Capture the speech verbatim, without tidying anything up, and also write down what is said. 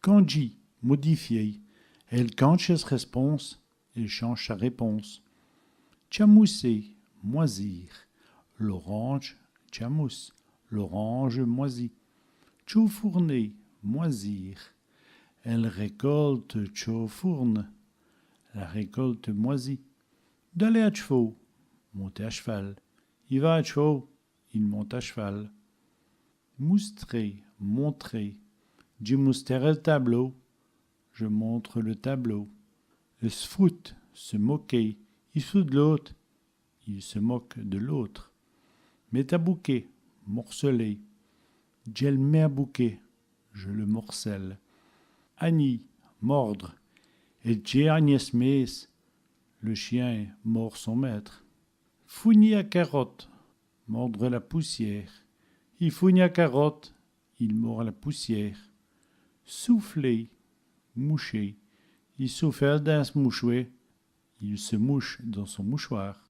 Candjî, modifier. Èle candje sès rèsponses, elle change sa réponse. Tchamoussé, moisir. L'orandje tchamousse, l'orange moisit. Tchaufourner, moisir. Èl rècolte tchaufourne, la récolte moisit. Daler a tch'fau, monter à cheval. I va a tch'fau, il monte à cheval. Moustrer, montrer. Dji moustère èl tablau, je montre le tableau. Èl s' foute, se moquer. I s' fout d' l'ôte, il se moque de l'autre. Mète a bouquèt, morceler. Dj'èl mète a bouquèt, je le morcelle. Agnî, mordre. Èl tchén agne ès' mêsse, le chien mord son maître. Fougnî a carote, mordre la poussière. I fougne a carote, il mord la poussière. Soufler, moucher. I soufèle dins s' mouchwè, il se mouche dans son mouchoir.